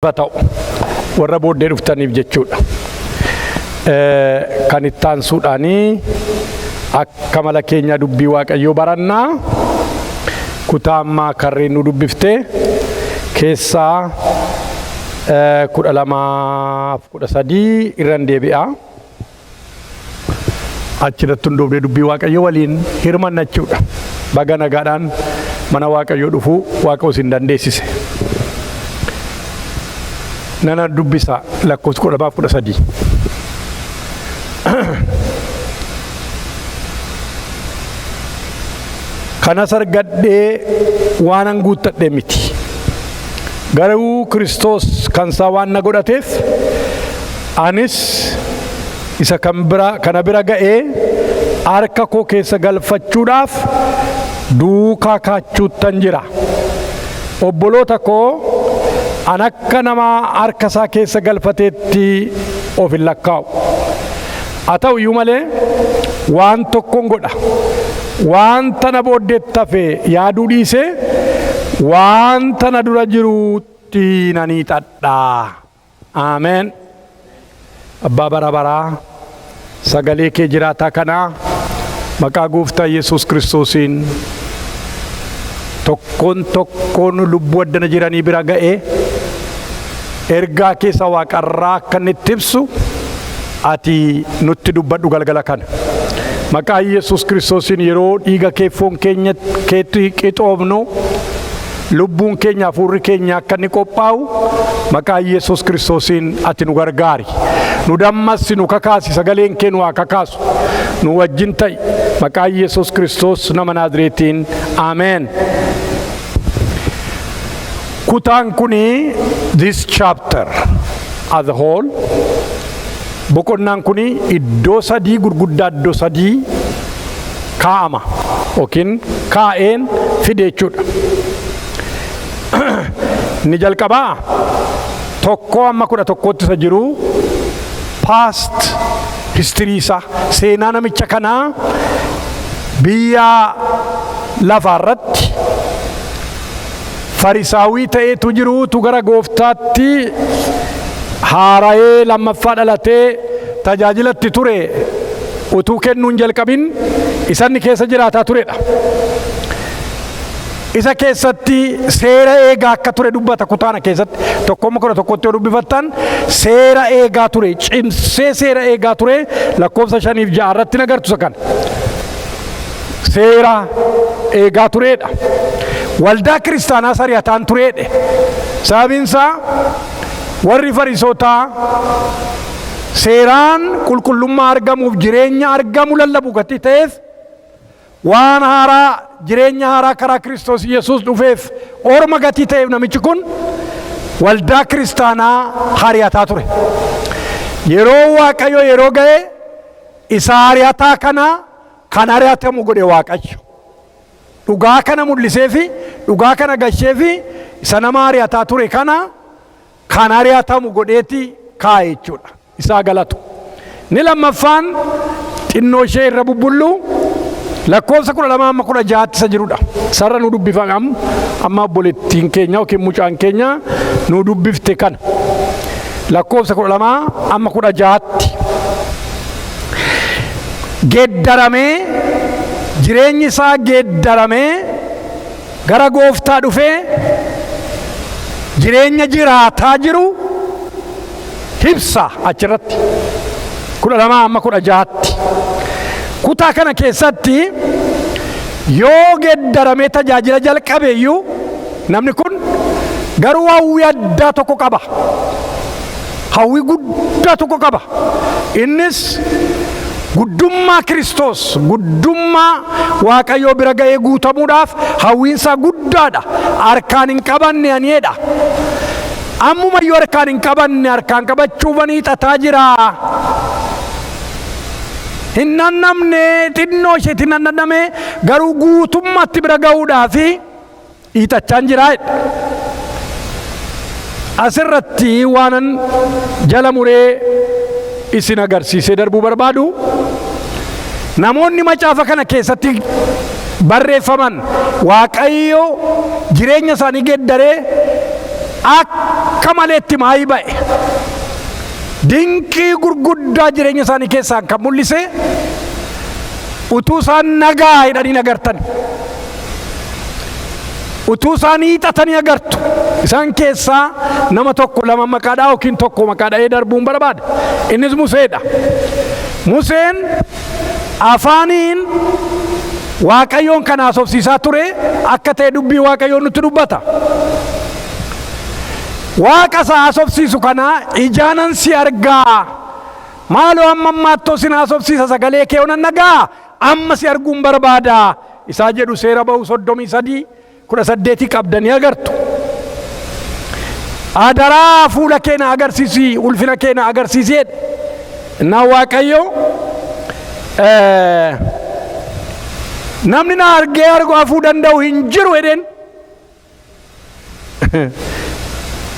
Ta'u warra booddee dhuftaniif jechuudha. Kan itti aansuudhaanii akka mala keenya dubbii Waaqayyoo barannaa, kutaa ammaa karreen nu dubbifte keessaa 12f 13 irran deebi'a. Achirratti hundoofnee dubbii Waaqayyoo waliin hirmanna jechuudha. Baga nagaadhaan mana Waaqayyoo dhufuu Waaqa isin dandeessise. Nana dubbisa lakkoofsa 12f 13. Kanas argadhee waanan guuttadhe miti. Garuu Kiristoos kan isaa waan na godhateef, anis isa kan bira kana bira ga'ee harka koo keessa galfachuudhaaf duukaa kaachuuttan jira. Obboloota koo, an akka nama harka isaa keessa galfateetti of hin lakkaa'u. Haa ta'u iyyuu malee waan tokkon godha. Wanta na booddeetti hafe yaaduu dhiisee wanta na dura jirutti nan hiixadha. Ameen. Abbaa bara baraa, sagalee kee jiraataa kanaa maqaa Gooftaa Yesuus Kiristoosiin tokkoon tokkoon lubbuu addana jiranii bira ga'ee ergaa keessa waaqarraa akka inni itti ibsu ati nutti dubbadhu galgala kana. Maqaa Yesuus Kiristoosiin yeroo dhiiga kee foon keenya keetti qixoofnu, lubbuun keenya, hafuurri keenya akka inni qophaa'u maqaa Yesuus Kiristoosiin ati nu gargaari. Nu dammassi, nu kakaasi, sagaleen kee nu haa kakaasu. Nu wajjin ta'i. Maqaa Yesuus Kiristoos nama Naazreetiin. Ameen. Kutaan kuni, this chapter as a whole, boqonnaan kuni iddoo sadii gurguddaa, iddoo sadii kaa'ama yookiin kaa'een fide jechuudha. Inni jalqabaa 1 amma 11tti isa jiru past history isaa, seenaa namicha kanaa biyya lafaarratti Farisaawii ta'eetu jiruutu gara Gooftaatti haara'ee lammaffaa dhalatee tajaajilatti ture utuu kennuun jalqabin isanni keessa jiraataa turedha. Isa keessatti seera eegaa akka ture dubbata. Kutaana keessatti 1 amma 11tti yoo dubbifattan, seera eegaa ture, cimsee seera eegaa ture. Lakkoofsa 5f 6 irratti nagartu isa kana. Seera eegaa turedha. Waldaa kiristaanaa sari'ataan turedhe. Sababiin isaa warri Farisootaa seeraan qulqullummaa argamuuf jireenya argamu lallabu gatii ta'eef, waan haaraa, jireenya haaraa karaa Kiristoos Yesuus dhufeef orma gatii ta'eef, namichi kun waldaa kiristaanaa hari'ataa ture. Yeroo Waaqayyo yeroo ga'e isa hari'ataa kana kan ari'atamu godhe Waaqayyo. Dhugaa kana mul'isee fi dhugaa kana gashee fi isa nama ari'ataa ture kana kan ari'atamu godheeti kaa'e jechuudha. Isaa galatu. Ni lammaffaan xinnoo ishee irra bubbullu lakkoofsa 12 amma 16tti isa jirudha. Sarara nu dubbifame amma obboleettiin keenya yookiin mucaan keenya nu dubbifte kana. Lakkoofsa 12 amma 16tti. Geeddaramee, jireenyi isaa geeddaramee gara Gooftaa dhufee jireenya jiraataa jiru ibsa achirratti 12 amma 16tti. Kutaa kana keessatti yoo geeddaramee tajaajila jalqabe iyyuu, namni kun garuu hawwii addaa tokko qaba. Hawwii guddaa tokko qaba. Innis guddummaa Kiristoos, guddummaa Waaqayyoo bira ga'ee guutamuudhaaf hawwiinsaa guddaadha. Harkaan hin qabanne aniidha. Ammumayyuu harkaan hin qabanne, harkaan qabachuufan hiixataa jira. Hin nannamne, xinnoo isheetti hin nanname, garuu guutummaatti bira ga'uudhaaf hiixachaan jira. Asirratti waanan jala muree isin agarsiisee darbuu barbaadu, namoonni macaafa kana keessatti barreeffaman Waaqayyo jireenya isaanii geeddaree akka Akka maleetti maayii ba'e. Dinqii gurguddaa jireenya isaanii keessaan kan mul'ise utuu isaan nagaa jedhanii agartan. Utuu isaan hiixatanii agartu. Isaan keessaa nama tokko lama maqaadhaa yookiin tokko maqaa dha'ee darbuun barbaada. Innis Museedha. Museen afaaniin Waaqayyoon kan haasofsiisaa ture akka ta'e dubbii Waaqayyoon nutti dubbata. Waaqa isa haasofsiisu kana ijaanan si argaa. Maaloo amma ammaattoo sin haasofsiisa, sagalee kee onan dhagaa, amma si arguun barbaada. Isaa jedhu Seera Ba'uu 33:18 qabdanii agartu. Adaraa fuula kee na agarsiisi, ulfina kee na agarsiisi jedhe. Innaan Waaqayyo, namni na argee argu hafuu danda'u hin jiru jedheen.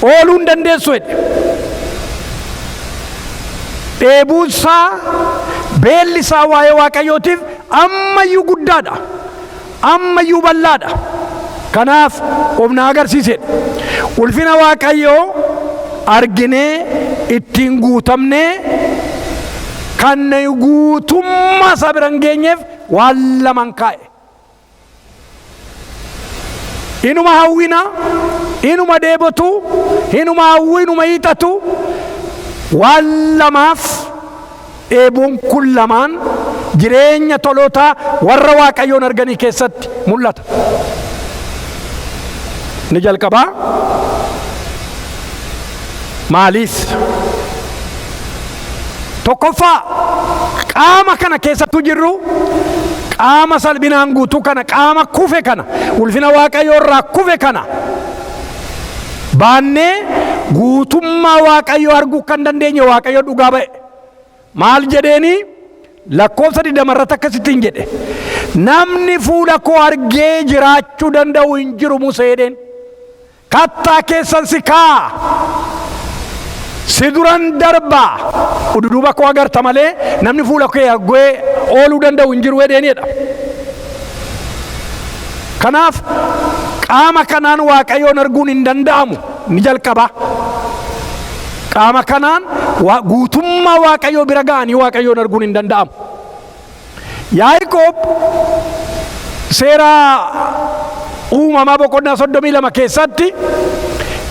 Ooluu hin dandeessu jedhe. Dheebuun isaa, beelli isaa waa'ee Waaqayyootiif ammayyuu guddaadha. Ammayyuu bal'aadha. Kanaaf of na agarsiisedha. Ulfina Waaqayyoo arginee ittiin guutamnee kan nuyi guutummaa isaa bira hin geenyeef waan laman kaa'e. Inuma hawwina, inuma dheebotu, inuma hawwu, inuma hiixatu. Waan lamaaf dheebuun kun lamaan jireenya tolootaa warra Waaqayyoon arganii keessatti mul'ata. Ni jalqabaa maaliif? Tokkoffaa, qaama kana keessattuu jirru, qaama salphinaan guutuu kana, qaama kufe kana, ulfina Waaqayyoo irraa kufe kana baannee guutummaa Waaqayyoo arguu kan dandeenye Waaqayyo dhugaa ba'e. Maal jedheeni? Lakkoofsa 20 irratti akkasittiin jedhe. Namni fuula koo argee jiraachuu danda'u hin jiru, Musee jedheen. Kattaa keessan si kaa'a. Si duran darbaa. Ududuuba koo agarta malee namni fuula kee argee ooluu danda'u hin jiru jedheenidha. Kanaaf qaama kanaan Waaqayyoon arguun hin danda'amu ni jalqaba. Qaama kanaan guutummaa Waaqayyoo bira ga'anii Waaqayyoon arguun hin danda'amu. Yaaqoob Seera Uumamaa boqonnaa 32 keessatti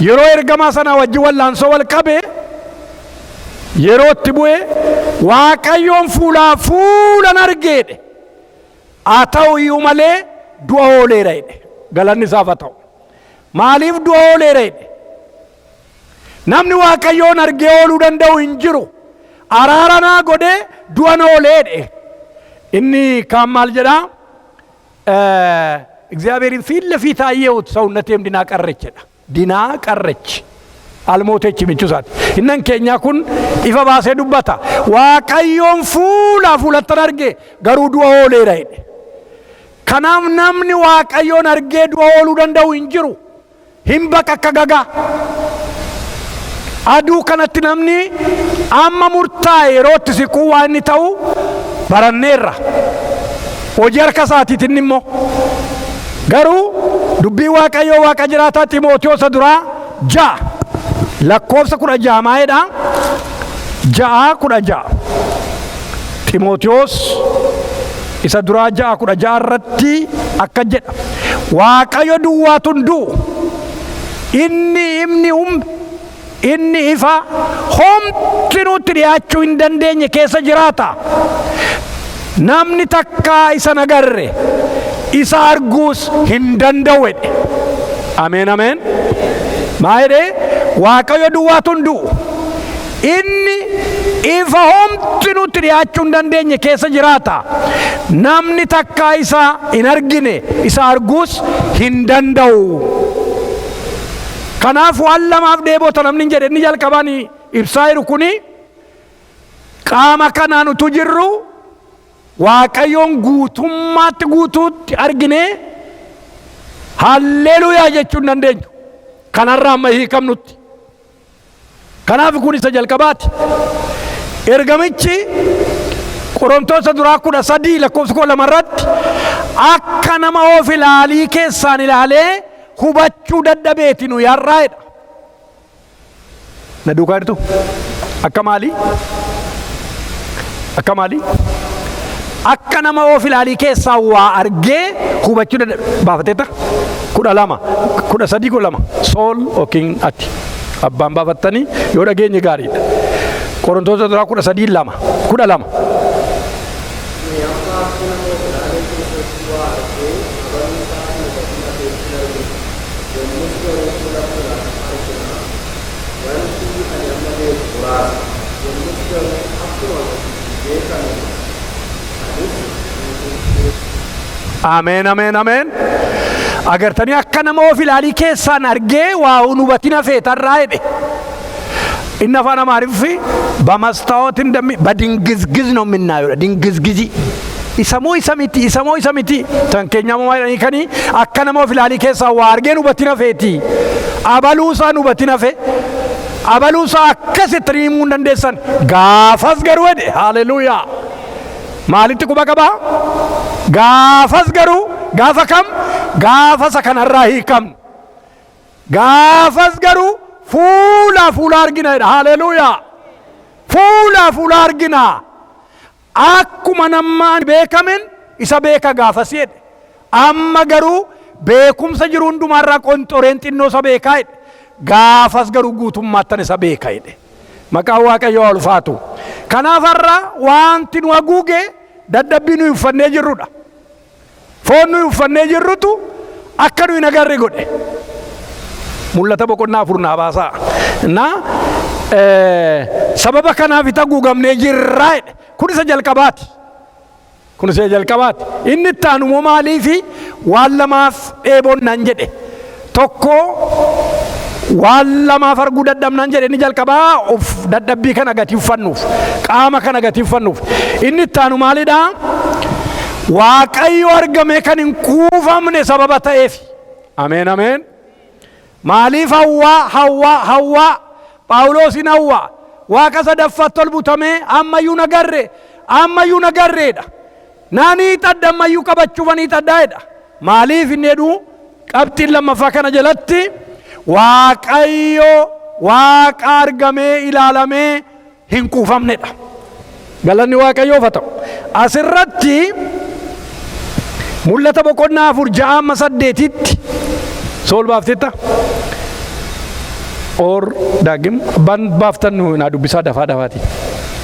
yeroo ergamaa sanaa wajjin wallaansoo wal qabe, yeroo itti bu'e, Waaqayyoon fuulaa fuulan argeedhe. Haa ta'u iyyuu malee du'a ooleera jedhe. Galanni isaaf haa ta'u. Maaliif du'a ooleera jedhe? Namni Waaqayyoon argee ooluu danda'u hin jiru. Araara naa godhee du'an oolee jedhe. Inni kaan maal jedhaa? እግዚአብሔርን ፊት ለፊት አየሁት፣ ሰውነቴም ድና ቀረች jedha. Dinaa ቀረች. Almootechi michuu isaati. Innan keenyaa kun ifa baasee dubbata. Waaqayyoon fuulaa fuulattan arge, garuu du'a ooleera jedhe. Kanaaf namni Waaqayyoon argee du'a ooluu danda'u hin jiru. Hin baqa akka gagaa. Aduu kanatti namni amma murtaa'e yeroo itti siquu waan inni ta'u baranneerra. Hojii harka isaatiitiin immoo. Garuu dubbii Waaqayyoo Waaqa jiraataa Ximootiyoos duraa 6 lakkoofsa 16 maayedha? 6:16. Ximootiyoos isa duraa 6:16 irratti akka jedha. Waaqayyo duwwaatu hin du'u. Inni ifni hum inni ifa homtinuutti dhiyaachuu hin dandeenye keessa jiraata. Namni takkaa isa nagarre, isa arguus hin danda'u jedhe. Ameen, ameen. Maa jedhee? Waaqayyo duwwaatu hin du'u. Inni ifa homtinuutti dhiyaachuu hin dandeenye keessa jiraata. Namni takkaa isa hin argine, isa arguus hin danda'u. Kanaaf waan lamaaf dheebota namni hin jedhe. Inni jalqabaan ibsaa jiru kuni qaama kanaan utuu jirru Waaqayyoon guutummaatti guutuutti arginee halleluuyaa jechuu hin dandeenyu. Kanarraa amma hiikamnutti. Kanaaf kun isa jalqabaati. Ergamichi Qorontoota duraa 13 lakkoofsa 12 irratti akka nama of ilaalii keessaan ilaalee hubachuu dadhabeeti nu yarraa'edha. Na duukaa jirtu? Akka maalii? Akka maalii? Akka nama of ilaalii keessaa waa argee hubachuu dadhabe. Baafateetta? 12, 13, 12. Sool yookiin ati. Abbaan baafattanii yoo dhageenye gaariidha. Qorontoota duraa 13 2, 12. Nuyi amma akka nama of ilaalee keessatti waa argee abaluu isaa hin hubatin hafeetti hin arginu. Yommus garuu fuula fuulaan argina. Wanti ani amma beeku muraasa. Yommus garuu akkuma beekame anis guutuutti beekama. Ameen, ameen, ameen. Agartanii, akka nama of ilaalii keessaan argee waa hin hubatin hafee tarraa jedhe. Inni afaan Amaariffi በመስታወት እንደሚ በድንግዝግዝ ነው የምናየው። ድንግዝግዚ isa moo isa miti, isa moo isa miti. Tan keenya moo jedhanii kanii akka nama of ilaalii keessaa waa argeen hubatin hafeeti. Abaluu isaan hubatin hafe. Abaluu isaa akkasitti himuu hin dandeessan. Gaafas garuu jedhe, haleluuyaa. Maalitti quba qabaa? Gaafas garuu, gaafa kam? Gaafa isa kanarraa hiikamnu. Gaafas garuu fuula fuula argina jedha. Haleluuyaa. Fuula fuula argina. Akkuma namaan beekamen isa beeka gaafas jedhe. Amma garuu beekumsa jiru hundumaarraa qonxoreen xinnoo isa beekaa jedhe. Gaafas garuu guutummaattan isa beeka jedhe. Maqaan Waaqayyoo haa ulfaatu. Kanaaf har'a wanti nu haguuge dadhabbii nuyi uffannee jirrudha. Foon nuyi uffannee jirrutu akka nuyi hin agarre godhe. Mul'ata boqonnaa 4 naa baasaa. Na sababa kanaaf itti haguugamnee jirraa jedhe. Kun isa jalqabaati. Kun isa jalqabaati. Inni itti aanu immoo maaliifi waan lamaaf dheebonnaan jedhe. Tokko, waan lamaaf arguu dadhabnaan jedhe. Inni jalqabaa of dadhabbii kana gatii uffannuuf, qaama kana gatii uffannuuf. Inni itti aanu maalidhaa? Waaqayyo argame kan hin kuufamne sababa ta'eef. Ameen, ameen. Maaliif hawwaa, hawwaa, hawwaa? Phaawulosin hawwaa Waaqa sadaffaatti ol butamee ammayyuu nagarre, ammayyuu nagarreedha. Naanii xadda ammayyuu qabachuufanii xaddaa'edha. Maaliif inni jedhu, qabxiin lammaffaa kana jalatti Waaqayyo Waaqa argamee ilaalamee hin kuufamnedha. Galanni Waaqayyoof haa ta'u. Asirratti Mul'ata boqonnaa 4, 6 amma 8tti sool baaftetta. Or daagim abbaan baaftan nu naa dubbisaa dafaa dafaati.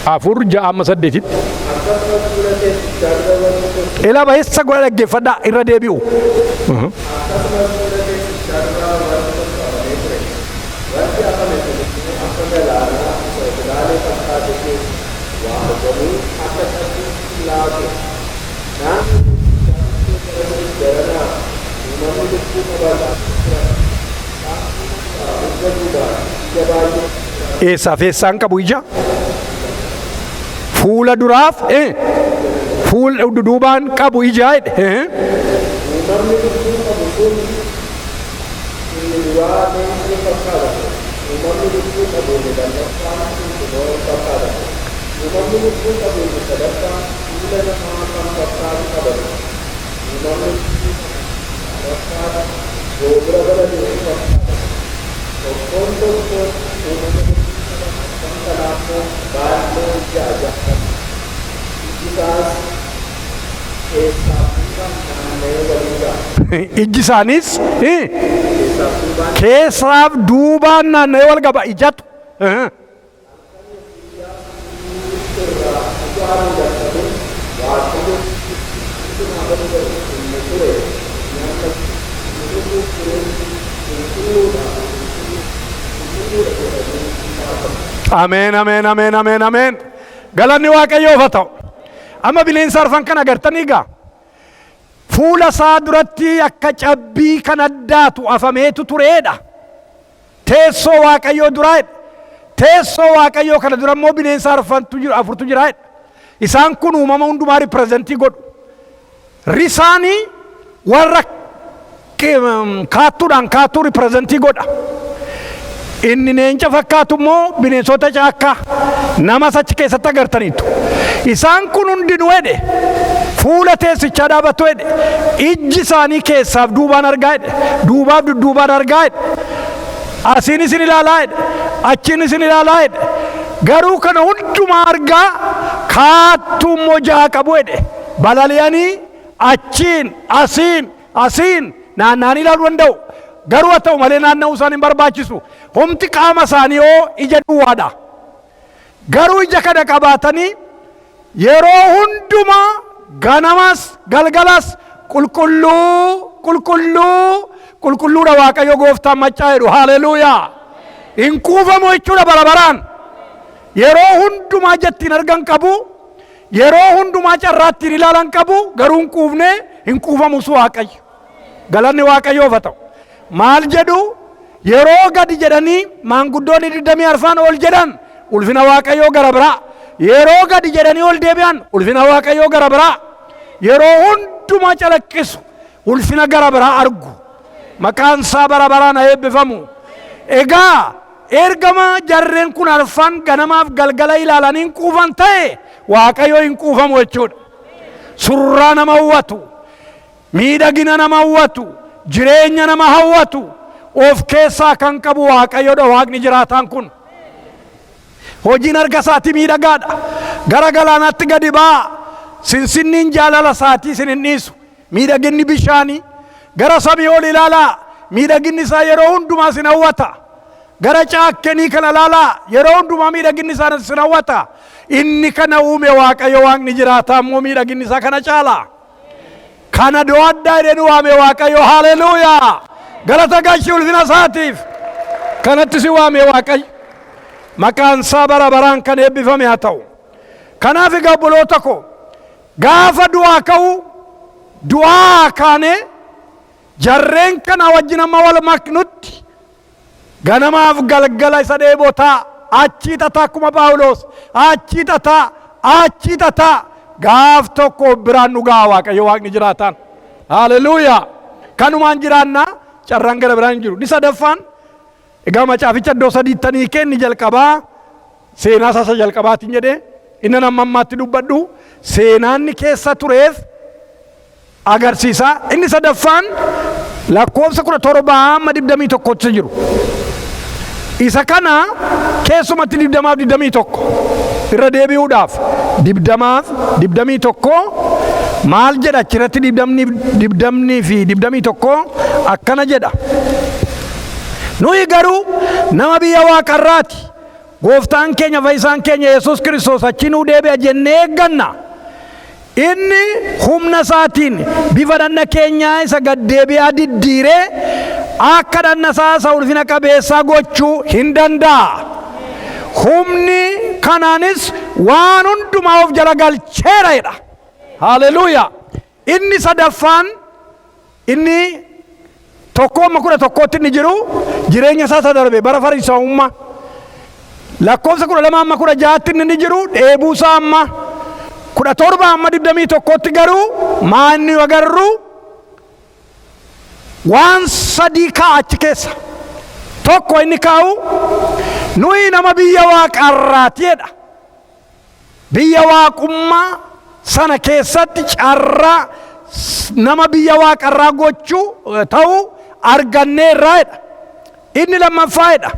4, 6 amma 8tti. Akkasumas fuula teessichaa dura wanti tokko Ilaa, baheessa godha, dhaggeeffadhaa, irra deebi'u. Akkasumas fuula teessichaa dura wanti tokko afamee ture. Wanti afame sun immoo akka galaanaa isa of ilaalee fakkaate keessa waa argamuu akka cabbii qulqullaa'aa ture. Naannoo teessichaa bukkee garasiif garanaa uumamni lubbuu qaban afur turan. Isaan fuula duraa dugda duubaan ija baay'ee turan. Eessaaf eessaan qabu ija? Fuula duraaf fuula duubaan qabu ija jedhe. Uumamni lubbuu qabu sun inni duraa leencoo fakkaata ture. Uumamni lubbuu qabu inni lammaffaan qunxumoo fakkaata ture. Uumamni lubbuu qabu inni sadaffaan fuula namaa kan fakkaatu qaba ture. Uumamni lubbuu qabu inni arfaffaan joobira balali'u fakkaata ture. Tokkoon tokkoon uumama lubbuu qaban arfan kanaa immoo baallee ja'a ja'a qabu. Iji isaas keessaaf duubaan naanna'ee waliin ga'a. Ijji isaaniis Keessaaf duubaan keessaaf duubaan naanna'ee wal qaba ijatu. Irraa utuu hin dadhabin Waaqayyo hundumaa danda'u inni ture, inni amma jiru, inni dhufuuf jiru, qulqulluudha, qulqulluudha jedhanii faarfatu. Ameen, ameen, ameen, ameen, ameen. Galanni Waaqayyoof haa ta'u. Amma bineensa arfan kana agartanii gaa. Fuula isaa duratti akka cabbii kan addaatu afameetu tureedha. Teessoo Waaqayyoo duraadha. Teessoo Waaqayyoo kana dura immoo bineensa arfantu jiru, afurtu jiraadha. Isaan kun uumama hundumaa represent godhu. Risaanii warra kaattuudhaan kaattuu represent godha. Inni leenca fakkaatu immoo bineensota caakkaa namas achi keessatti agartaniitu. Isaan kun hundinuu jedhe fuula teessichaa dhaabatu jedhe. Ijji isaanii keessaaf duubaan argaa jedhe. Duubaaf dudduubaan argaa jedhe. Asiin isin ilaalaa jedhe. Achiin isin ilaalaa jedhe. Garuu kana hundumaa argaa kaattuu immoo jaha qabu jedhe. Balali'anii achiin asiin asiin naanna'anii ilaaluu danda'u. Garuu haa ta'u malee naanna'uu isaan hin barbaachisu. Humti qaama isaanii hoo ija duwwaadha. Garuu ija kana qabaatanii yeroo hundumaa ganamas galgalas qulqulluu qulqulluu qulqulluudha Waaqayyo gooftaan maccaa jedhu. Haleluuyaa! Hin quufamu jechuudha bara baraan. Yeroo hundumaa ija ittiin argan qabu, yeroo hundumaa carraa ittiin ilaalan qabu, garuu hin quufne, hin quufamus Waaqayyo. Galanni Waaqayyoof haa ta'u. Maal jedhu? Yeroo gadi jedhanii maanguddoonni 24 ol jedhan, ulfina Waaqayyoo gara biraa. Yeroo gadi jedhanii ol deebi'an, ulfina Waaqayyoo gara biraa. Yeroo hundumaa calaqqisu, ulfina gara biraa argu. Maqaan isaa bara baraan haa eebbifamu. Egaa ergama jarreen kun arfan ganamaaf galgala ilaalanii hin quufan ta'e, Waaqayyo hin quufamu jechuudha. Surraa nama hawwatu, miidhagina nama hawwatu, jireenya nama hawwatu of keessaa kan qabu Waaqayyoodha Waaqni jiraataan kun. Hojiin harka isaatii miidhagaadha. Gara galaanaatti gadi ba'aa. Sinsinniin jaalala isaatii isin hin dhiisu. Miidhaginni bishaanii gara samii ol ilaalaa. Miidhaginni isaa yeroo hundumaa isin hawwata. Gara caakkenii kana ilaalaa. Yeroo hundumaa miidhaginni isaa isin hawwata. Inni kana uume Waaqayyo Waaqni jiraataa immoo miidhaginni isaa kana caala. Kana do'adhaa jedhee nu waame Waaqayyo. Haleluuyaa! Galata galchi ulfina isaatiif. Kanatti si waame Waaqayyo. Maqaan isaa bara baraan kan eebbifame haa ta'u. Kanaaf egaa obboloota koo, gaafa du'aa ka'u, du'aa kaanee jarreen kana wajjin amma wal maknutti ganamaaf galgala isa dheebotaa achii xataa, akkuma Phaawulos achii xataa achii xataa, gaaf tokko biraan nu ga'a Waaqayyo Waaqni jiraataan. Haleluuyaa! Kanumaan jiraannaa, carraan gara biraan hin jiru. Inni sadaffaan egaa macaaficha iddoo sadiittanii kenni jalqabaa seenaa isaa isa jalqabaatiin jedhee, inni amma ammaatti dubbadhu seenaanni keessa tureef agarsiisa. Inni sadaffaan lakkoofsa 17 hamma 21tti jiru. Isa kana keessumatti 20f 21 irra deebi'uudhaaf, 20f 21 maal jedha achirratti? 20 fi 21 akkana jedha. Nuyi garuu nama biyya waaqarraati. Gooftaan keenya fayyisaan keenya Yesuus Kiristoos achi nuu deebi'a jennee eegganna. Inni humna isaatiin bifa dhanna keenyaa isa gad deebi'aa diddiiree akka dhanna isaa isa ulfina qabeessaa gochuu hin danda'a. Humni kanaanis waan hundumaa of jala galcheera jedha. Haleluuyaa! Inni sadaffaan, inni 1 amma 11tti inni jiru, jireenya isaa isa darbe bara Fariisaawummaa. Lakkoofsa 12 amma 16tti inni jiru dheebuu isaa, amma 17 amma 21tti garuu maa inni agarru? Waan sadii kaa'a achi keessa. Tokko inni kaa'u, nuyi nama biyya waaqarraati jedha. Biyya waaqummaa sana keessatti carraa nama biyya waaqarraa gochuu ta'uu arganneerraa jedha. Inni lammaffaa jedha.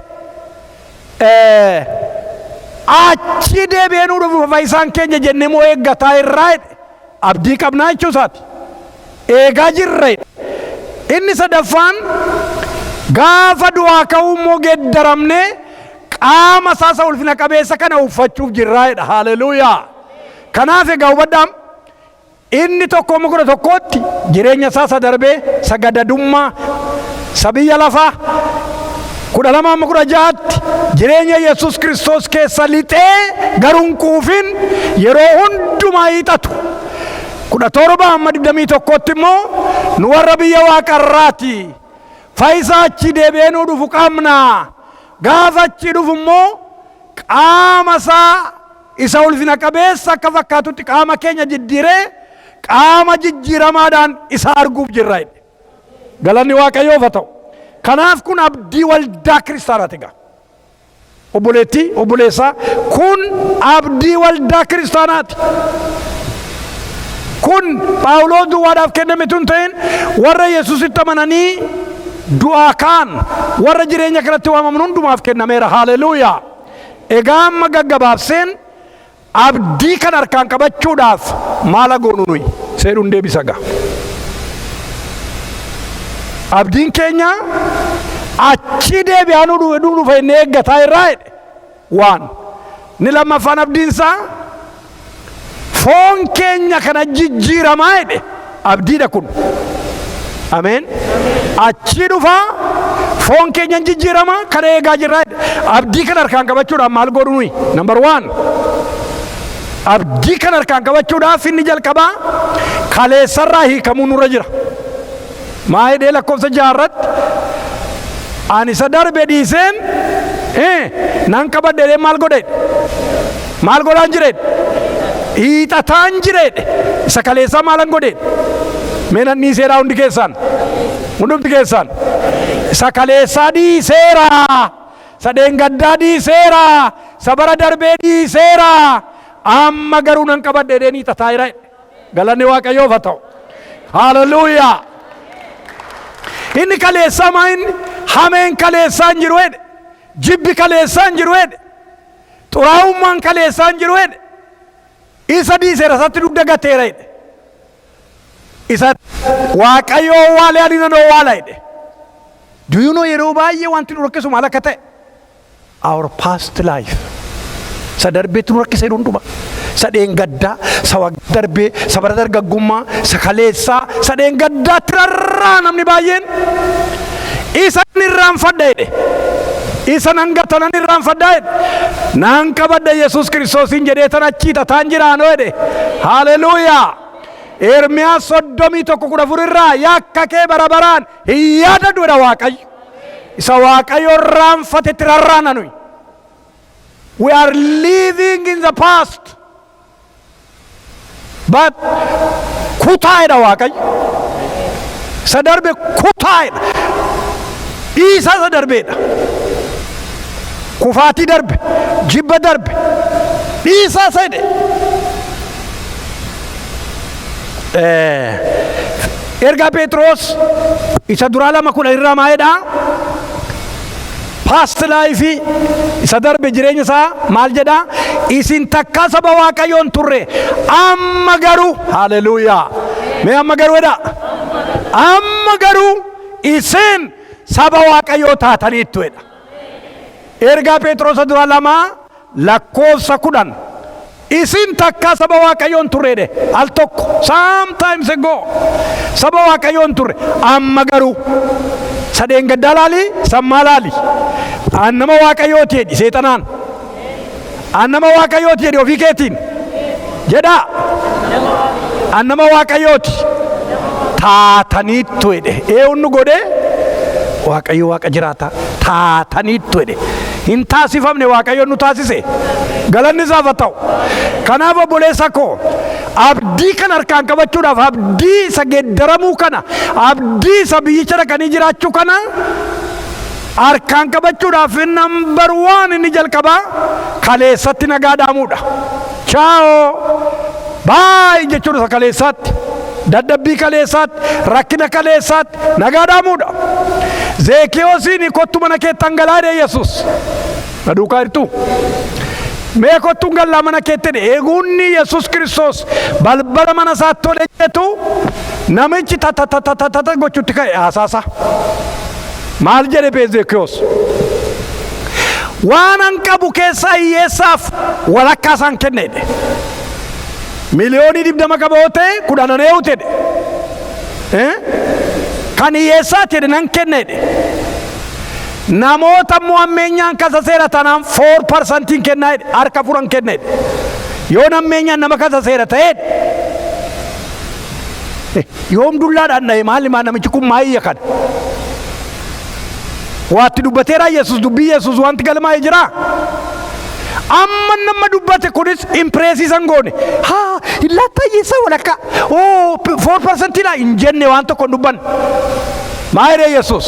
Achi deebi'ee nuu dhufu fayyisaan keenya jennee moo eeggataa irraa jedhe. Abdii qabnaa jechuu isaati. Eegaa jirra jedhe. Inni sadaffaan, gaafa du'aa ka'uu immoo geeddaramnee qaama isaa isa ulfina qabeessa kana uffachuuf jirraa jedha. Haleluuyaa! Kanaaf egaa hubadhaa, inni 1 amma 11tti jireenya isaa isa darbee, isa gadadummaa, isa biyya lafaa. 12 amma 16tti jireenya Yesus Kiristoos keessa lixee garuu hin quufin, yeroo hundumaa hiixatu. 17 amma 21tti immoo nu warra biyya waaqarraati. Fayyisaa achii deebi'ee nuu dhufu qabna. Gaafa achii dhufu immoo qaama isaa isa ulfina qabeessa akka fakkaatutti qaama keenya jijjiiree qaama jijjiiramaadhaan isa arguuf jirra jedhe. Galanni Waaqayyoof haa ta'u. Kanaaf kun abdii waldaa kiristaanaati egaa. Obboleettii, obboleessaa, kun abdii waldaa kiristaanaati. Kun Phaawulos duwwaadhaaf kenname tun ta'in, warra Yesuusitti amananii Du'aa kaan warra jireenya kanatti waamaman hundumaaf kennameera. Haleluuyaa! Egaa amma gaggabaabseen abdii kan harkaan qabachuudhaaf maala goonu nuyi seedhuun deebisa gaa. Abdiin keenya achi deebi'aa nu dhufa inni eeggataa irraa jedhe waan. Inni lammaffaan abdiinsaa foon keenya kana jijjiiramaa jedhe, abdiidha kun. Ameen. Achi dhufaa foon keenya jijjiirama kana eegaa jirraa jedhe. Abdii kana harkaan qabachuudhaaf maal godhu nuyi? Number one. Abdii kana harkaan qabachuudhaaf inni jalqabaa kaleessarraa hiikamuu nurra jira. Maa jedhee lakkoofsa 6 irratti? Ani isa darbe dhiiseen nan qabadhe jedhee maal godhe? Maal godhaan jireedhe? Hiixataan jireedhe. Isa kaleessaa maalan godhe? Mee nan dhiiseedha hundi keessaan. Hundumti keessaan. Isa kaleessaa dhiiseera. Isa dheengaddaa dhiiseera. Isa bara darbee dhiiseera. Amma garuu nan qabadhe jedheen hiixataa jira. Galanni Waaqayyoof haa ta'u. Haleluuyaa. Inni kaleessaa maa inni? Hameen kaleessaa hin jiru jedhe. Jibbi kaleessaa hin jiru jedhe. Xuraa'ummaan kaleessaa hin jiru jedhe. Isa dhiiseera, isatti dugda gateera jedhe. Isa Waaqayyo owwaale, ani nan owwaala jedhe. Do you know, yeroo baay'ee wanti nu rakkisu maal akka ta'e? Our past life. Isa darbeetu nu rakkisa yeroo hundumaa. Isa dheengaddaa, isa waggaa darbee, isa bara dargaggummaa, isa kaleessaa, isa dheengaddaatti rarraa namni baay'een. Isa irraanfadha jedhe. Isa nan gata, nan irraanfadha jedhe. Nan qabadha Yesuus Kiristoosiin jedhee tan achii tataan jiraanoo jedhe. Haleluuyaa. Ermiyaas 31:14 irraa, yakka kee bara baraan hin yaadadhu jedha Waaqayyo. Isa Waaqayyo irraanfatetti rarraana nuyi. We are living in the past. But kutaa'edha Waaqayyo. Isa darbe kutaa'edha. Dhiisaa isa darbeedha. Kufaatii darbe, jibba darbe, dhiisaa isa jedhe. Ergaa Phexros isa duraa 2:10 irraa maa jedhaa? Past life, isa darbe, jireenya isaa maal jedhaa? Isin takkaa saba Waaqayyoon turre, amma garuu, haleluuyaa, mee amma garuu jedhaa, amma garuu isin saba Waaqayyoo taataniittu jedha. Ergaa Phexros duraa 2 lakkoofsa 10, isin takkaa saba Waaqayyoon turre al tokko, sometimes ago, saba Waaqayyoon turre, amma garuu sadeen gaddaa laali, sammaa laali, an nama Waaqayyooti jedhi, seexanaan an nama Waaqayyooti jedhi, ofii keetiin jedhaa, an nama Waaqayyooti taataniittu jedhe. Eenyu godhe? Waaqayyo Waaqa jiraata taataniittu jedhe. Hin taasifamne, Waaqayyo nu taasise, galanni isaaf haa ta'u. Kanaaf obboleessa koo, abdii kana harkaan qabachuudhaaf, abdii isa geeddaramuu kana, abdii isa biyyicha dhaqanii jiraachuu kana harkaan qabachuudhaaf, number one, inni jalqabaa kaleessatti nagaa dhaamuudha. Ciao, bye jechuudha. Isa kaleessaatti, dadhabbii kaleessaatti, rakkina kaleessaatti nagaa dhaamuudha. Zeekiyoosiin kottu mana keetti hangalaa jedhe Yesus. Na duukaa jirtu? Mee kottuun gallaa mana keetti jedhe. Eeguunni Yesus Kiristoos balbala mana isaatti tole jedhetu namichi tatatatata gochuutti ka'e haasaasa. Maal jedhe bee Zeekiyoos? Waan an qabu keessaa hiyyeessaaf walakkaa isaan kenne jedhe. 20 miliyoonii qaba yoo ta'e 10 an eewu jedhe. Kan hiyyeessaati jedhe, nan kenne jedhe. Namoota immoo ammeenyaan kasa seera tanaan 4%iin kennaa jedhe, harka furan kenne jedhe. Yoo ammeenyaan nama kasa seera ta'e, yoom dullaadhaan dhahe? Maali maa namichi kun maa iyya kana? Waatti dubbateera Yesus, dubbii Yesus wanti galmaa'ee jira. Amma nama dubbate kunis impress isan goone. Haa illaatta hiyyeessaa walakkaa. Oo, 4%iidha hin jenne, waan tokko hin dubbanne. Maa jedhee Yesus?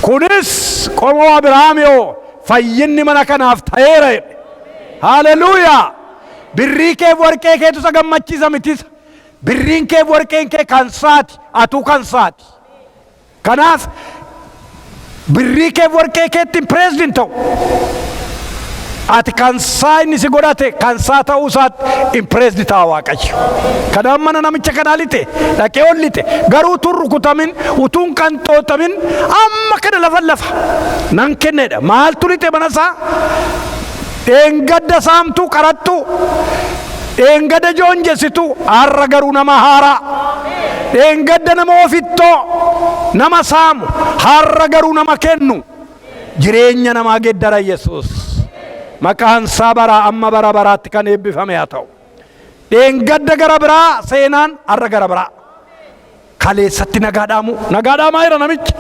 Kunis qomoo Abrahaamiyoo fayyinni mana kanaaf ta'eera jedhe. Haleluuyaa! Birrii keef warqee keetu isa gammachiisa mitisa. Birriin keef warqeen kee kan saati, atuu kan saati. Kanaaf birrii kee, warqee keetti impressed hin ta'u. Ati kansaa inni si godhate kansaa ta'uu isaatti impressed ta'a Waaqayyo. Kanaaf mana namicha kanaa lixe, dhaqee ol lixe, garuu utuu hin rukutamin, utuu hin qanxootamin, amma kana lafa lafa nan kennedha. Maaltu lixe mana isaa? Dheengadda saamtuu qarattu, dheengadda joonjessitu, har'a garuu nama haaraa. Dheengadda nama ofittoo, nama saamu, har'a garuu nama kennu. Jireenya namaa geddara Yesuus. Maqaan isaa baraa amma bara baraatti kan eebbifame haa ta'u. Dheengadda gara biraa seenaan, har'a gara biraa. Kaleessatti nagaa dhaamu. Nagaa dhaamaa jira namichi.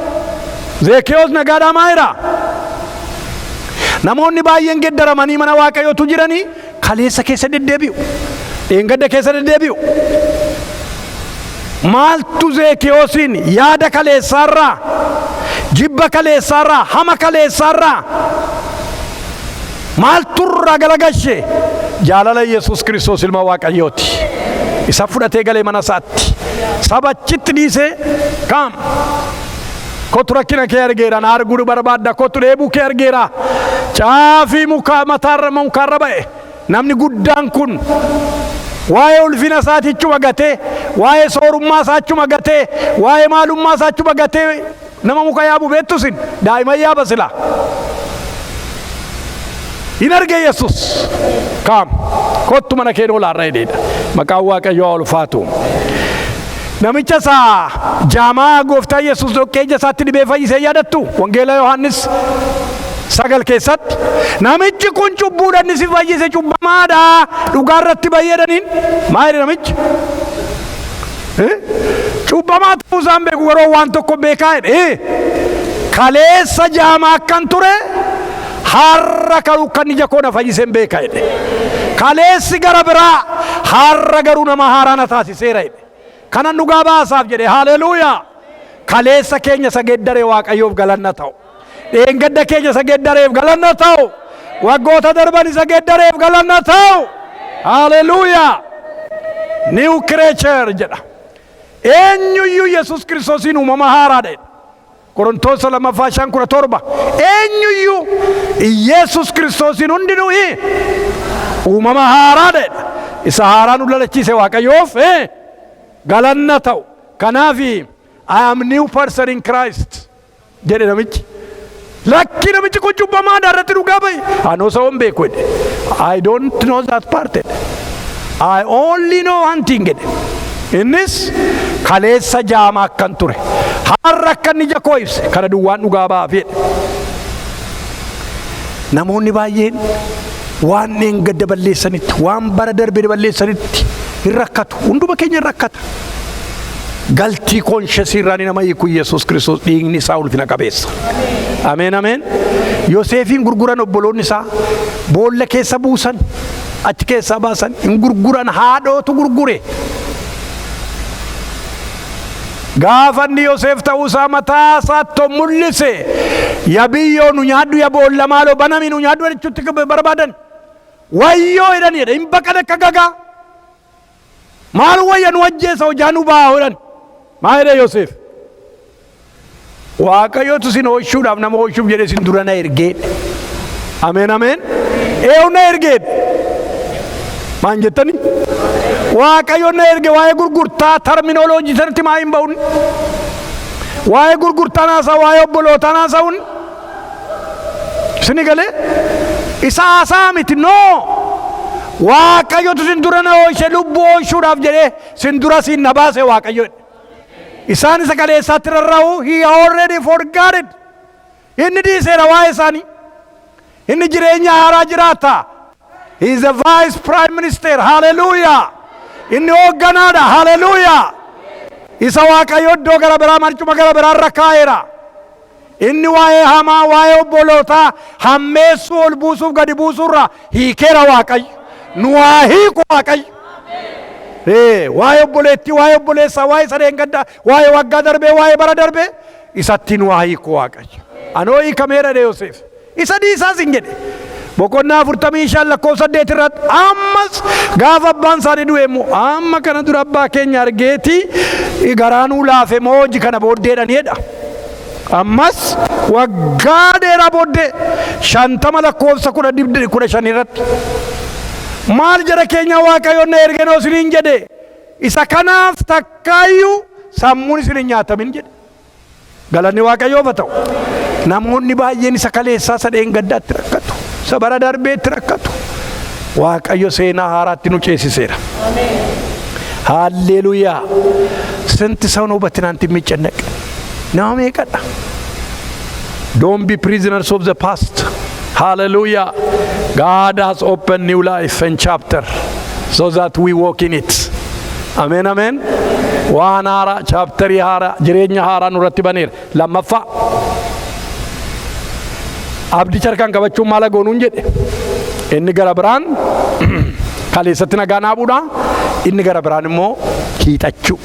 Zeekiyoos nagaa dhaamaa jira. Namoonni baay'een geddaramanii mana Waaqayyootu jiranii kaleessa keessa deddeebi'u. Dheengadda keessa deddeebi'u. Maaltu Zeekiyoosiin yaada kaleessaarraa, jibba kaleessaarraa, hama kaleessaarraa maaltu irraa galagashe? Jaalala Yesuus Kiristoos ilma Waaqayyooti. Isa fudhatee galee mana isaatti. Sabachitti dhiisee kaam. Kottu, rakkina kee argeera, na arguu barbaadda, kottu, dheebuu kee argeera. Caafii mukaa mataarra mukaarra ba'e. Namni guddaan kun waa'ee ulfina isaatichuma gatee, waa'ee soorummaa isaachuma gatee, waa'ee maalummaa isaachuma gatee, nama muka yaabu beektu isin, daa'ima yaaba sila. Hin arge Yesus. Kaam, kottu, mana kee oolaarra jedheedha. Maqaan Waaqayyoo haa ulfaatu. Namicha isaa jaamaa gooftaa Yesus dhoqqee ija isaatti dibee fayyisee yaadattu, Wangeela Yohaannis 9 keessatti, namichi kun cubbuudhaan inni si fayyise cubbamaadha, dhugaa irratti bayyadaniin maa jedhe namichi? Cubbamaa ta'uu isaan beeku, garuu waan tokko beekaa jedhe. Kaleessa jaamaa akkan ture, har'a garuu kan ija koo na fayyiseen beeka jedhe. Kaleessi gara biraa, har'a garuu nama haaraa na taasiseera jedhe. Kanan dhugaa baasaaf jedhe. Haleluuyaa! Kaleessa keenya isa geeddaree Waaqayyoof galanna ta'u. Dheengadda keenya isa geeddareef galanna ta'u. Waggoota darban isa geeddareef galanna ta'u. Haleluuyaa! New creature jedha. Eenyuyyuu Yesus Kiristoosiin uumama haaraadha jedha. Qorontoota lammaffaa 5:17, eenyuyyuu Yesus Kiristoosiin hundinuu uumama haaraadha jedha. Isa haaraa nu lalachiise Waaqayyoof galanna ta'u. Kanaaf "I am new person in Christ" jedhe namichi. Lakki, namichi kun cubbamaadha irratti dhugaa bahe. Anoo isa hin beeku jedhe. "I don't know that part" jedhe. "I only know one thing" jedhe. Innis kaleessa jaamaa akkan ture, har'a akka inni ija koo ibse kana duwwaan dhugaa ba'aaf jedhe. Namoonni baay'een waan dheengadda balleessanitti, waan bara darbe balleessanitti hin rakkatu. Hunduma keenya hin rakkata. Guilty conscience irraa ni nama hiiku Yesuus Kiristoos, dhiigni isaa ulfina qabeessa. Ameen, ameen. Yoseefiin gurguran obboloonni isaa, boolla keessa buusan, achi keessaa baasan, hin gurguran, haadhootu gurgure. Gaafa inni Yoseef ta'uu isaa mataa isaatti mul'ise, "Ya biyyoo nu nyaadhu, ya boolla maaloo banami nu nyaadhu" jechuutti barbaadan. "Wayyoo" jedhan jedhe, hin baqan akka gagaa. "Maal wayya, nu ajjeesa, hojaa nu baa" jedhan. Maa jedhe Yoseef? "Waaqayyotu isin oolchuudhaaf, nama oolchuuf jedhee isin dura na ergee." Ameen, ameen. Eenyu na ergee? Maan jettani? Waaqayyo na erge. Waa'ee gurgurtaa terminology sanatti maa hin ba'un? Waa'ee gurgurtaa naasaa, waa'ee obbolootaa naasa'uun isini galee isa haasaa miti noo. Waaqayyotu isin dura na oolche, lubbuu oolchuudhaaf jedhee isin dura siin na baase Waaqayyo. Isaan isa kaleessaatti rarra'u, he already forgot it. Inni dhiiseera waa'ee isaanii. Inni jireenya haaraa jiraata. He is the vice prime minister. Hallelujah! Inni hoogganaadha. Hallelujah! Isa Waaqayyo iddoo gara biraa, marcuma gara biraa irra kaa'eera. Inni waa'ee hamaa, waa'ee obbolootaa hammeessuu, ol buusuuf gadi buusuurra hiikeera Waaqayyo. Nu haa hiiku Waaqayyo. Waa'ee obboleettii, waa'ee obboleessaa, waa'ee sadeen gaddaa, waa'ee waggaa darbee, waa'ee bara darbee isatti nu haa hiiku Waaqayyo. Anoo hiikameera jedhe Yoseef. Isa dhiisaas hin jedhe. Boqonnaa 45 lakkoofsa 8 irratti ammas gaafa abbaan isaanii du'e immoo, amma kana dura abbaa keenya argeeti garaa nuu laafe moo hojii kana booddeedhaan jedha. Ammas waggaa dheeraa booddee 50 lakkoofsa 15 irratti maal jara keenya? Waaqayyoon na ergenoo isiniin jedhe, isa kanaaf takkaayyuu sammuun isin hin nyaatamin jedhe. Galanni Waaqayyoof haa ta'u. Namoonni baay'een isa kaleessaa sadheen gaddaatti rakkatu, isa bara darbeetti rakkatu. Waaqayyo seenaa haaraatti nu ceesiseera. Haalleluuyaa! ስንት ሰው ነው በትናንት የሚጨነቅ? Nama meeqadha? Don't be prisoners of the past. Hallelujah. God has opened new life and chapter so that we walk in it. Amen, amen. Waan haaraa, chapterii haaraa, jireenya haaraa nurratti baneera. Lammaffaa, abdicha harkaan qabachuun maal goonuun jedhe? Inni gara biraan kaleessatti nagaa naabuudha. Inni gara biraan immoo hiixachuu.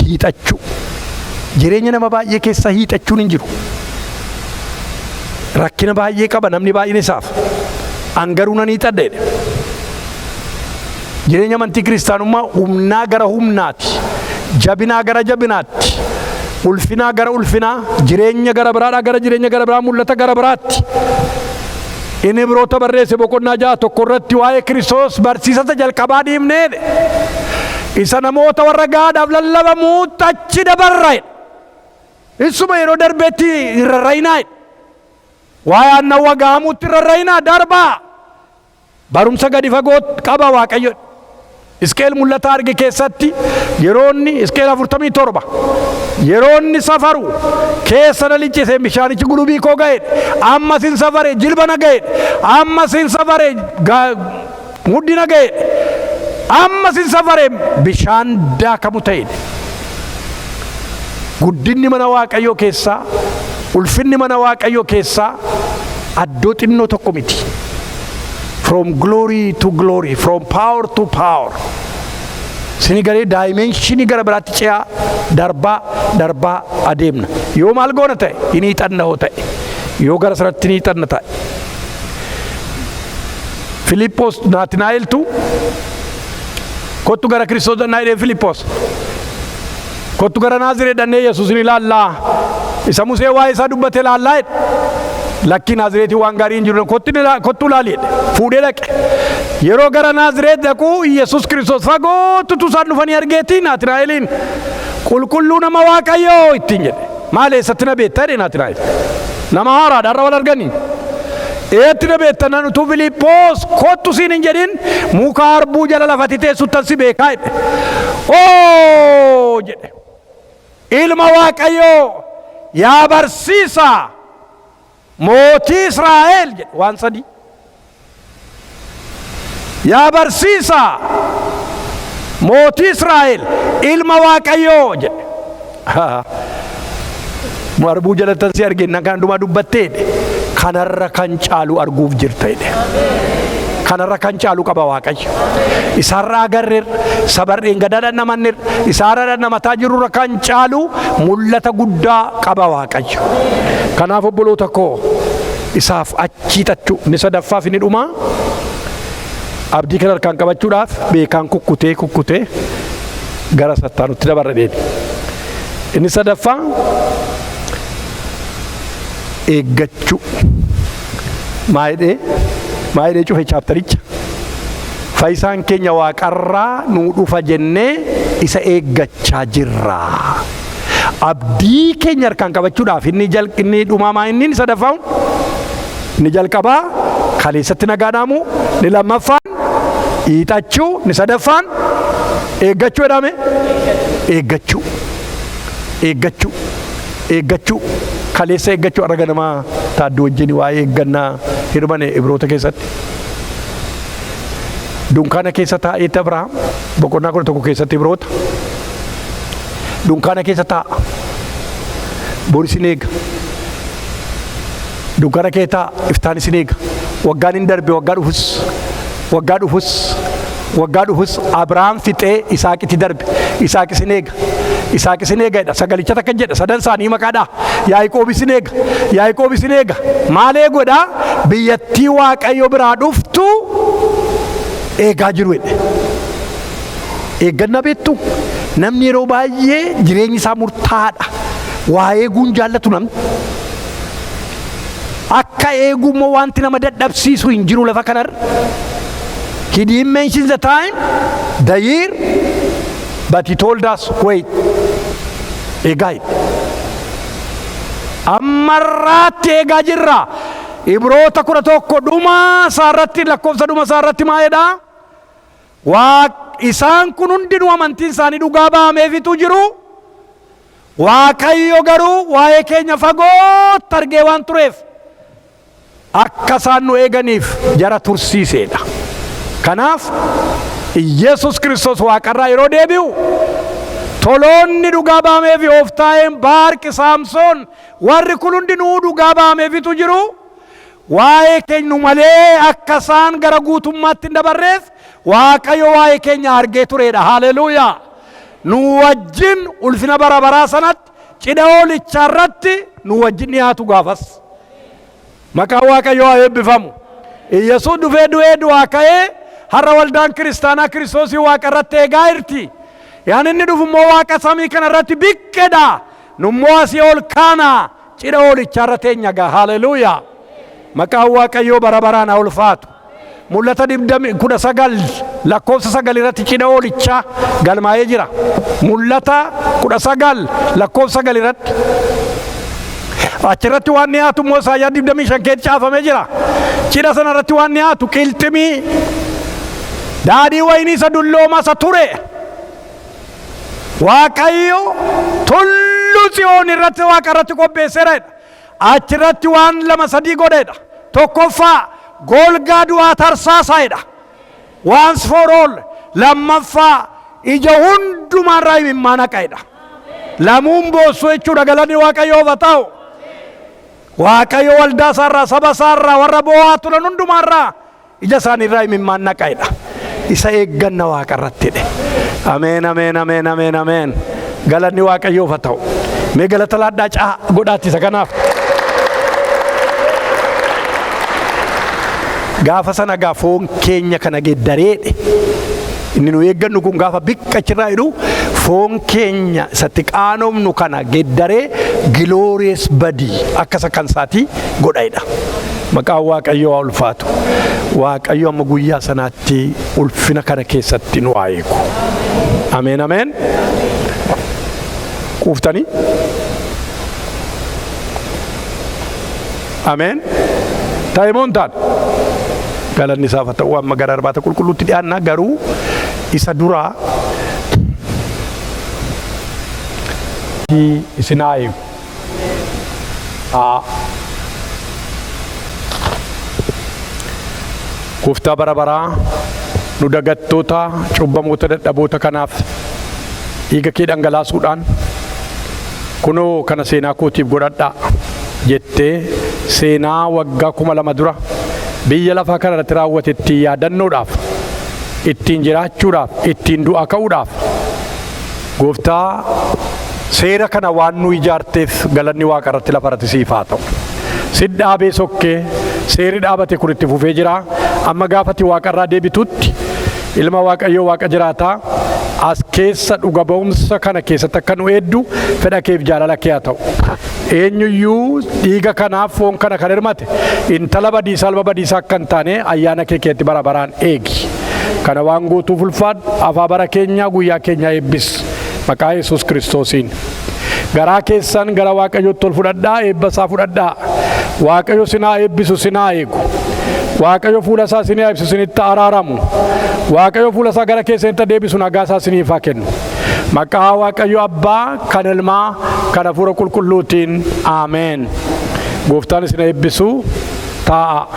Hiixachuu. Jireenya nama baay'ee keessa hiixachuun hin jiru. Rakkina baay'ee qaba namni baay'een isaaf. An garuu nan hiixadha jedhe. Jireenya amantii kiristaanummaa humnaa gara humnaati. Jabinaa gara jabinaatti. Ulfinaa gara ulfinaa. Jireenya gara biraadhaa gara jireenya gara biraa, mul'ata gara biraatti. Inni Ibroota barreesse boqonnaa 6:1 irratti waa'ee Kiristoos barsiisata jalqabaa dhiibnee isa namoota warra gaadhaaf lallabamuutti achi dabarra jedhe. Isuma yeroo darbeetti hin rarra'inaa jedhe. Waa'ee aannan wagaamuutti hin rarra'inaa, darbaa. Barumsa gadi fagoo qaba Waaqayyo. Isqeel mul'ata arge keessatti yeroo inni Isqeel 47 yeroo inni safaru keessa na liccise, bishaanichi gulubii koo ga'e. Ammas hin safare, jilba na ga'e. Ammas hin safare, mudhi na ga'e. Ammas hin safare, bishaan daakamu ta'e. Guddinni mana Waaqayyoo keessaa, ulfinni mana Waaqayyoo keessaa addoo xinnoo tokko miti. From glory to glory, from power to power. Sini galee dimensionii gara biraatti ce'aa darbaa darbaa adeemna. Yoo maal goona ta'e? Hin hiixanna hoo ta'e. Yoo gara sanatti hin hiixanna ta'e. Filiippoos Naatinaa'eltu kottu gara Kiristoos dhannaa jedhee Filiippoos. Kottu gara Naazireet dhannee Yesuusin ilaallaa. Isa Musee waa'ee isaa dubbate ilaallaa jedhe. Lakkii, Naazireetii waan gaarii hin jiru, kottu ilaali jedhe. Fuudhee dhaqe. Yeroo gara Naazireet dhaquu Yesuus Kiristoos fagootti isaan dhufanii argeetii Naatinaa'eliin, "Qulqulluu nama Waaqayyoo" ittiin jedhe. "Maal, eessatti na beektaa?" jedhe Naatinaa'el. Nama haaraadha, har'a wal arganii. "Eetti na beekta?" "Nan utuu Filiippoos kottu siin hin jedhin muka harbuu jala lafatti teessuttan si beekaa" jedhe. "Oo" jedhe. "Ilma Waaqayyoo, yaa barsiisaa, mootii Israa'el" jedhe, waan sadii. "Yaa barsiisaa, mootii Israa'el, ilma Waaqayyoo" jedhe. "Harbuu jalattan si argeenna kan hundumaa dubbattee" jedhe. "Kanarra kan caalu arguuf jirta" jedhe. Kanarra kan caalu qaba Waaqayyo. Isarra agarreerra, sabarreen gadaa dhandhamanneerra, isaarra dhandhamataa jirurra kan caalu mul'ata guddaa qaba Waaqayyo. Kanaaf obboloota koo, isaaf achi hiixachuu. Inni sadaffaaf inni dhumaa, abdii kana harkaan qabachuudhaaf beekaan kukkutee kukkutee gara sattaanutti dabarra deemi. Inni sadaffaa eeggachuu. Maayidhee maayidhee cufe chaptericha? Fayyisaan keenya waaqarraa nuu dhufa jennee isa eeggachaa jirra. Abdii keenya harkaan qabachuudhaaf inni dhumaa maa inni sadaffaan? Inni jalqabaa kaleessatti nagaa dhaamu, inni lammaffaan hiixachuu, inni sadaffaan eeggachuu jedhame. Eeggachuu, eeggachuu, eeggachuu, kaleessa eeggachuu. Har'a ganamaa taadduu wajjin waa'ee eeggannaa hirmane Ibroota keessatti. Dunkaana keessa taa'eetti Abrahaam boqonnaa 11 keessatti Ibroota. Dunkaana keessa taa'a. Boris in eega. Dunkaana kee taa'a, iftaan isin eega. Waggaan hin darbe, waggaa dhufus, waggaa dhufus, waggaa dhufus, Abrahaam fixee Isaaqitti darbe. Isaaq isin eega. Isaaq isin eega jedha. Sagalicha takka jedha. Sadan isaanii maqaadha. Yaaqoob isin eega. Yaaqoob isin eega. Maal eeguudha? Biyyattii Waaqayyo biraa dhuftu eegaa jiru jedhe. Eeggannaa beektu, namni yeroo baay'ee jireenyi isaa murtaa'aadha. Waa eeguun jaallatu namni. Akka eeguu immoo wanti nama dadhabsiisu hin jiru lafa kanarra. He didn't mention the time, the year, but he told us, wait, eegaa jedhe. Ammarraatti eegaa jirra. Ibroota 11 dhuma isaarratti, lakkoofsa dhuma isaarratti maa jedhaa? Waa isaan kun hundinuu amantiin isaanii dhugaa ba'ameefitu jiru. Waaqayyo garuu waa'ee keenya fagootti argee waan tureef, akka isaan nu eeganiif jara tursiiseedha. Kanaaf Iyesus Kiristoos waaqarraa yeroo deebi'u, toloonni dhugaa ba'ameefi, Yooftaaheen, Baarqi, Saamsoon, warri kun hundinuu dhugaa ba'ameefitu jiru. Waa'ee keenya malee akka isaan gara guutummaatti hin dabarreef Waaqayyo waa'ee keenya argee tureedha. Haleluuyaa! Nu wajjin ulfina bara baraa sanatti cidha hoolichaa irratti nu wajjin dhiyaatu gaafas. Maqaan Waaqayyoo haa eebbifamu. Iyyasuus dhufee, du'ee, du'aa ka'ee, har'a waldaan kiristaanaa Kiristoosii Waaqa irratti eegaa jirti. Yaan inni dhufu immoo Waaqa samii kana irratti biqqedha. Nummoo asii ol kaana, cidha hoolichaa irra teenya gaa. Haleluuyaa! Maqaan Waaqayyoo bara baraan haa ulfaatu. Mul'ata 19 lakkoofsa 9 irratti cidha hoolichaa galmaa'ee jira. Mul'ata 19 lakkoofsa 9 irratti. Achirratti waan dhiyaatu immoo Isaayyaa 25 keessa caafamee jira. Cidha sana irratti waan dhiyaatu qilximii, daadhii wayinii isa dullooma isa ture. Waaqayyo tulluu Tsiyoon irratti, Waaqa irratti qopheesseera jedha. Achirratti waan lama sadii godheedha. Tokkoffaa, golgaa du'aa tarsaasaa jedha. Once for all. Lammaffaa, ija hundumaarraa imimmaan haqa jedha. Lamuun boossu jechuudha. Galanni Waaqayyoof haa ta'u. Waaqayyo waldaa isaarraa, saba isaarraa, warra boo'aa turan hundumaarraa ija isaaniirraa imimmaan haqa jedha. Isa eegganna Waaqa irratti jedhe. Ameen, ameen, ameen, ameen, ameen. Galanni Waaqayyoof haa ta'u. Mee galata laadhaa caa godhaatti isa kanaaf. Gaafa sana gaa foon keenya kana geddareedhe. Inni nu eeggannu kun gaafa biqqa achirraa jedhu, foon keenya isatti qaanofnu kana geddaree glorious body akka isa kan isaatii godha jedha. Maqaan Waaqayyoo haa ulfaatu. Waaqayyo amma guyyaa sanaatti ulfina kana keessatti nu haa eegu. Ameen, ameen. Quuftanii? Ameen. Ta'e moo hin taane? Galanni isaaf haa ta'u. Amma gara irbaata qulqulluutti dhiyaanna, garuu isa duraa isin haa eegu. Haa. Gooftaa bara baraa, nu dagattoota, cubbamoota, dadhaboota kanaaf dhiiga kee dhangalaasuudhaan, "Kunoo kana seenaa kootiif godhadhaa" jettee, seenaa waggaa 2000 dura biyya lafaa kana irratti raawwate ittiin yaadannoodhaaf, ittiin jiraachuudhaaf, ittiin du'aa ka'uudhaaf, Gooftaa, seera kana waan nu ijaarteef galanni Waaqa irratti, lafa irratti siif haa ta'u. Sit dhaabee sokkee seerri dhaabate kun itti fufee jira. Amma gaafati Waaqa irraa deebitutti, ilma Waaqayyoo, Waaqa jiraataa, as keessa dhuga ba'umsa kana keessatti akka nu eeddu fedha keef jaalala kee haa ta'u. Eenyuyyuu dhiiga kanaaf foon kana kan hirmate intala badiisaa, ilma badiisaa akka hin taane ayyaana kee keetti bara baraan eegi. Kana waan gootuuf ulfaadhu. Afaa bara keenyaa, guyyaa keenyaa eebbis. Maqaa Yesuus Kiristoosiin. Garaa keessan gara Waaqayyootti ol fudhadhaa, eebba isaa fudhadhaa. Waaqayyo sinaa eebbisu, sinaa eegu. Waaqayyo fuula isaa isinii ibsu, isinitti araaramu. Waaqayyo fuula isaa gara keessanitti deebisu, nagaa isaa isiniif haa kennu. Maqaa Waaqayyo Abbaa, kan Ilmaa, kan Hafuura Qulqulluutiin. Ameen. Gooftaan isin eebbisu. Taa'a.